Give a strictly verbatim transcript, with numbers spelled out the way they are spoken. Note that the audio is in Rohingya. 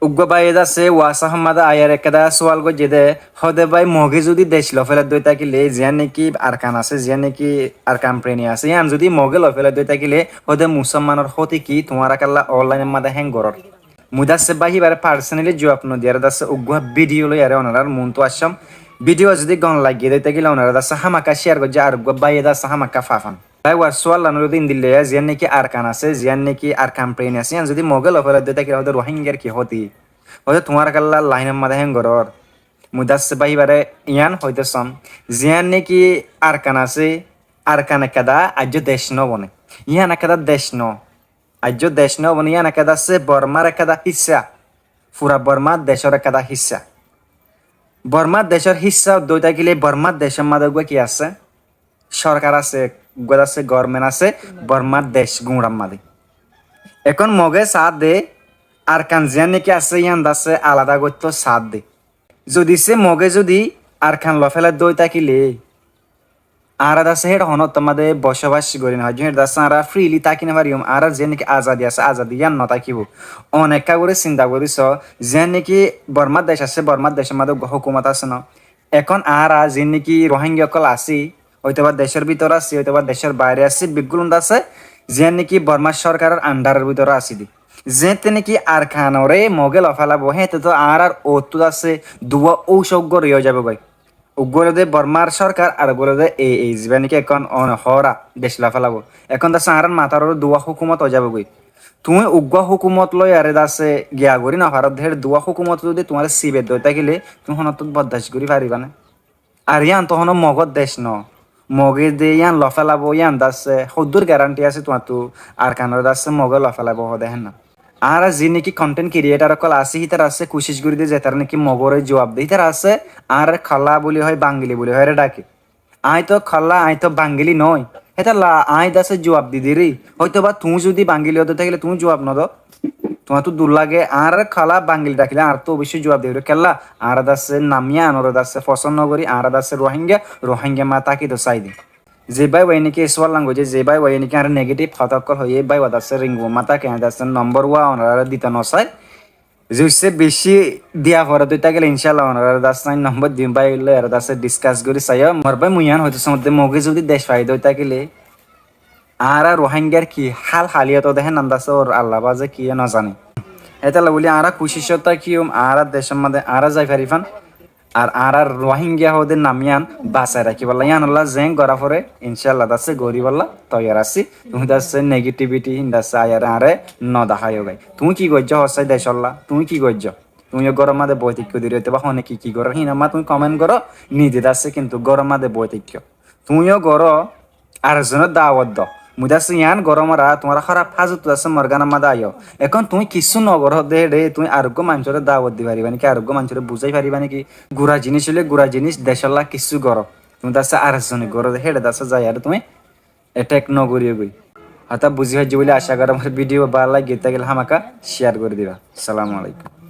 Uggúa báiye de asé WhatsApp or máze aiyóre ekkán sual goijjé de, hóde bái Mogé zudi dec lofélaidde ói tákile, ziyán néki Arkan asé, ziyán néki Arkan preni asé, yían zudi Mogé lofélaidde ói tákile, hóde Musolmanor hóti ki, tuáñra kiyólla online or máze héng gorór. Mui de asé bái híbare personally juab nodiyóre de asé uggúa video loiyóre onorár muúntu aiccóm. Video zudi gom lage de ói tákile onorá de asé hámaka share goijjó, ar uggúa báiye de asé hámaka fafán. Bái, uar sual lán óilde endilla, ziyán néki Arkan asé, ziyán néki Arkan preni asé, yían zudi Mogé lofélaidde ói tákile hóde Rohingyar ki hóti? Hóde tuáñra kiyólla line or máze héng gorór. Mui de asé bái híbare yían hoitó sóm. Ziyán néki Arkan asé, Arkan ekkán de aijjó dec no bone. Yían ekkán de dec no. Aijjó dec no bone, yían ekkán de asé Bormar ekkán de hissá. Fura Bormar decór ekkán de hissá. Bormar decór hissá de ói tákile Bormar decór máze uggúa ki asé? Sorkar asé, uggúa de asé, government asé, Bormar dec guñçar máze. Ehón Mogé saá de Arkan ziyán néki asé, yían de asé alada goittó saá de. Zudi se Mogé zudi Arkan lofélaidde ói tákile, añára de asé héçe honó ottór máze bocóbac gorí no faijjúm, héçe de asé añára freely táki no fariyúm, añárar ziyán néki azadi asé, azadi yían no tákibou. One ekká gorí sinta gorí só, ziyán néki Bormar dec asé, Bormar decór máze uggúa hókumot asé no. Ehón añára ziyán néki Rohingya ókkol así, óitoba decór bútore así, óitoba decór baire así, beggún de asé ziyán néki Bormar sorkaror under or bútore así de. Zeéñtte néki Arkanoré Mogé lofélaibou, héeñtte toh añárar uottú de asé duwá óucok gorí ói zaibou goi. Uggúa óilde Bormar sorkar, ar uggúa óilde e, e, zibá néki ehón one hóra dec lofélaibou. Ehón de asé añárar matár uore duwá hókumot ói zaibou goi. Tuñí uggúa hókumot loiyóre de asé giya gorí no faró de, héçe duwá hókumot zudi tuáñre sibe de ói tákile, tuñí honóttu bordac gorí faribá né? Ar yían toh honó Mogor dec no. Mogé de yían lofélaibou, yían de asé hoddúr guarantee asé tuáñttu Arkanor de asé Mogé lofélaibou hóde héen no. Añára zin néki content creator ókkol así, hítara asé kucíc gorí de, zetara néki Mogoré juab de, hítara asé añáre Kala buli hoó, Bangili buli hoó, ere dhake. Aññí toh Kala, aññí toh Bangili noói. Hétolla aññí de asé juab di diri. Hoitoba tuñí zudi Bangili óde tákile tuñí juab no do. Tuáñttu dur lage, añárar Kala Bangili dhakile añárattu oboicco juab dibá. Kiyólla? Añára de asé nam yíanoré de asé fosón no gorí, añára de asé Rohingya, Rohingya ma tákito sai de. Ze bái uaye néki e sual lán goijjé, ze bái uaye néki añáre negative hotá ókkol hoiyé, bái uwa de asé ring uwa ma táke, añára de asé nombor uwa onoráre dito no sai. Ze uicce beci diya fore de ói tákile, incállah, onoráre de asé aññí nombor dim, bái, loi añára de asé discuss gorí saiyó. Mor bái, mui yián hoitó só de, Mogé zudi dec faiyé de ói tákile, añára Rohingyar ki hál haliyot óde héen de asé, ór Allah baze ki no zane. Hétolla buli añára kucícot tákiyum, añára decór máze añára zai farifán. Ar añára Rohingya hoó de nam yián basai rakíbolla, yiánolla zeén gorá foré, incállah, de asé goríbolla toiyar así. Tuñí de asé negativity hín de asé aiyóre añáre no daháiyo goi. Tuñí ki goijjó hoó sai decólla? Tuñí ki goijjó? Tuñí yó góror máze boi táikko diri, óitoba hone ki ki gorór hín ammá tuñí comment goró, nize de asé kintu góror máze boi táikko. Tuñí yó goró, ar ekzonor dawot do. Mui de asé yián goróm, ar tuáñra hóraf házottu de asé mor gánor máze aiyó. Ehón tuñí kissú no goró de héçe, tuñí ar uggúa maincóre dawot di faribá néki, ar uggúa maincóre buzái faribá néki? Gura jiníc óile gura jiníc, decólla kissú goró. Tuñí de asé ar ekzone goró de héçe de asé zai ar tuñí attack no goríyo goi. Hotá buzí faijjó buli acá gorí, mor video bála lage tákile hámaka share gorí diba. Assalamu alaikum.